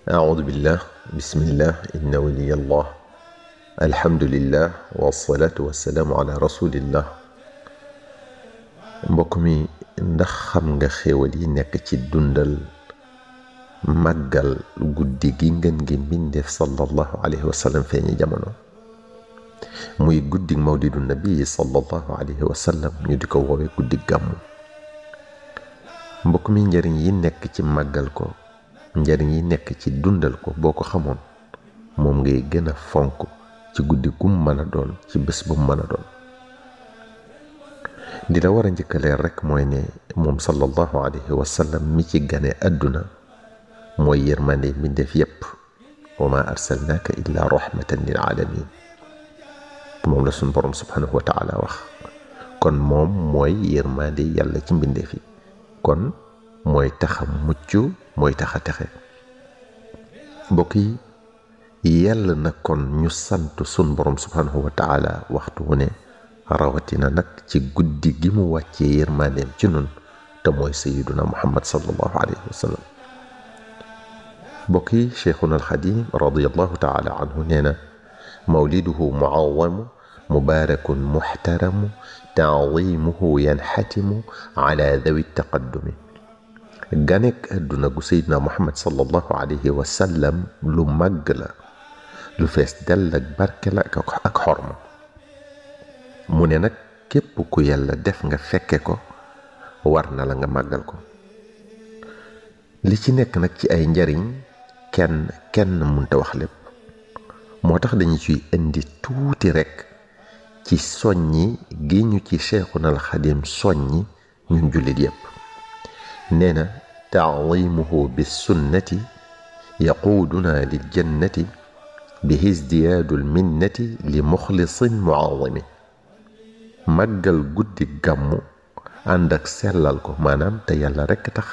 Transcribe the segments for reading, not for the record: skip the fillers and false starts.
أعوذ بالله بسم الله إن ولي الله الحمد لله والصلاة والسلام على رسول الله. mbokk mi ndax xam nga xéewal yi nekk ci dundal màggal guddi gi ngeen gi mbindeef sallallahu alayhi wa sallam feeñi jamono muy guddi mawlidu nabi sallallahu alayhi wa sallam ñu di ko woowe guddi gàmmu. mbokk mi njariñ yi nekk ci màggal ko, njariñ yi nekk ci dundal ko boo ko xamoon moom ngay gën a fonk ci guddi gum mën a doon, ci bés bu mën a doon. di la war a njëkkaleer rek mooy ne moom sallallahu alayhi wa sallam mi ci gane àdduna mooy yërmande mbindeef yépp, wa ma arsalnaaka illa rahmatan lil alamin. moom la suñ borom subhanahu wa taala wax. kon moom mooy yërmande yàlla ci mbindeef yi, kon mooy taxa mucc, mooy taxa texe. mbokk yi yàlla na kon ñu sant sun borom subhanahu wa taala waxtu wu ne, rawatina nag ci guddi gi mu wàccee yërmandeem ci nun te mooy sayiduna muhammad sallallahu alayhi wa sallam. mbokk yi cheikhuna alxadim radiallahu taala anhu nee na mawliduhu muawamu mubarakun muxtaramu taadimuhu yanxatimu ala dawi taqaddumi. ganek àdduna gu sayiduna muhammad sallallahu alayhi wa sallam lu màgg la, lu fees dell ak barke la ak xorma. mu ne nag képp ku yàlla def nga fekke ko war na la nga màggal ko. li ci nekk nag ci ay njariñ kenn mënta wax lépp, moo tax dañu ciy indi tuuti rekk ci soññi gi ñu ci Cheikhuna al Xadim soññi ñun jullit yépp. nee na taadimuhu bis sunnati yaquuduna lil jannati bi hisdiyaadul minnati li muxlisin muazimi. màggal guddi gàmmu ànd ak sellal ko, maanaam te yàlla rekk tax,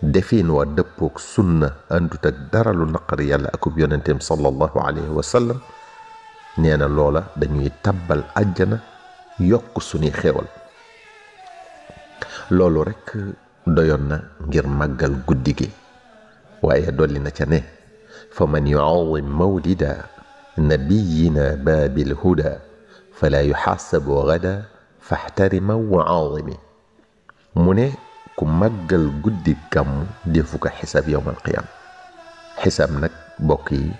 defin wa dëppook sunna àndut ak dara lu naqari yàlla akub yonenteem sallallahu alayhi wa sallam. nee na loola dañuy tabbal àjjana, yokk suñuy xéewal. loolu rekk doyoon na ngir màggal guddi gi, waaye dolli na ca ne fa man yuazim mawlida nabiyina baabil huda fala yuxaasabu gada faxtarima wa aazimi. mu ne ku màggal guddi gàmmu defu ko xisaab yowmal qiyaam. xisaab nag bokk yi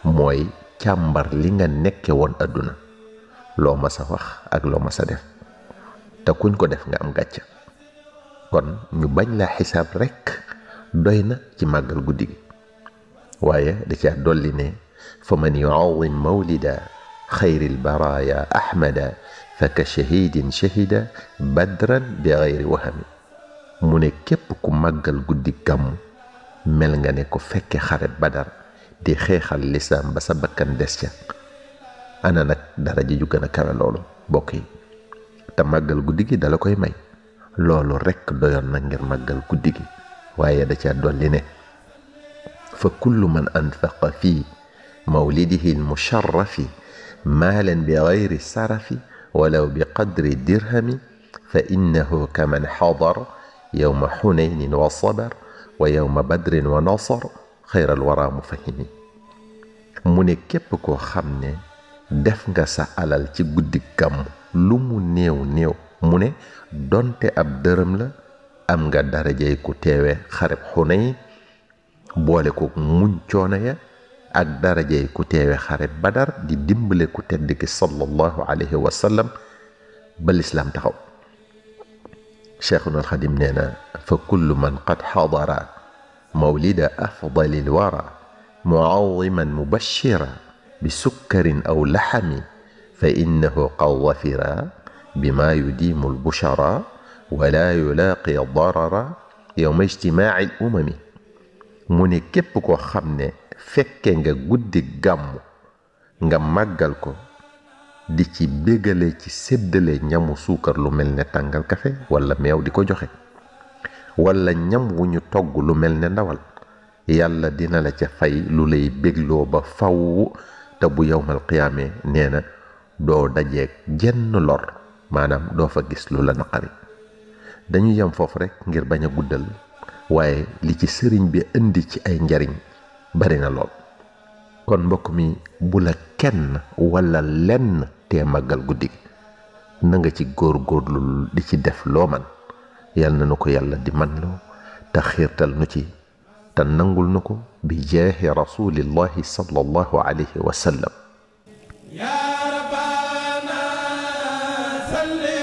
mooy càmbar li nga nekke woon àdduna, loo ma sa wax ak loo ma sa def, te kuñ ko def nga am gàcc. kon ñu bañ la xisaab rekk doy na ci màggal guddi gi, waaye da ca dolli ne fa man yuazim mawlida xayril baraaya ahmada fa ka shahidin shahida badran bi gayri wahami. mu ne képp ku màggal guddi gàmmu mel nga ne ko fekke xare badar di xeexal lislaam ba sa bakkan des ca. ana nag daraja ju gën a kawe loolu bokk yi, te màggal guddi gi dala koy may. loolu rekk doyoon na ngir màggal guddi gi, waaye da ca dolli ne fa kullu man anfaqa fii mawlidihi almusharrafi maalan bi gayri sarafi walaw bi qadri dirhami fa innahu kaman xadar yowma xunaynin wa sabar wa yowma badrin wa nasar xayral wara mufahimi. mu ne képp koo xam ne def nga sa alal ci guddi gàmm lu mu néew néew, mu ne donte ab dërëm la, am nga darajey ku teewe xareb Xunayn boole ko muñ coono ya, ak darajey ku teewe xare badar di dimbale ku tedd ki sallallahu alayhi wa sallam ba lislaam taxaw. Cheikhuna alxadim nee na fa kullu man qad xadara mawlida afdalil wara muaziman mubashira bi sukkarin aw laxami fa innahu qad wafira bima yudimu albushara wala yulaaqi darara yowma ijtimaaci al umami. mu ne képp koo xam ne fekke nga guddi gàmmu nga màggal ko, di ci bégale ci séddale ñamu suukar lu mel ne tàngal kafe wala meew di ko joxe, wala ñam wu ñu togg lu mel ne ndawal, yàlla dina la ca fay lu lay bégloo ba faw. te bu yowmal qiyaamee nee na doo dajeeg jenn lor, maanaam doo fa gis lu la naqari. dañu yem foofu rekk ngir bañ a guddal, waaye li ci sëriñ bi indi ci ay njariñ bari na lool. kon mbokk mi bu la kenn wala lenn tee màggal guddi gi na nga ci góorgóorlu di ci def loo man. yal na nu ko yàlla di man loo te xiirtal nu ci te nangul nu ko bi jaahi rasulillahi sallallahu alayhi wa sallam. ya rabbana salli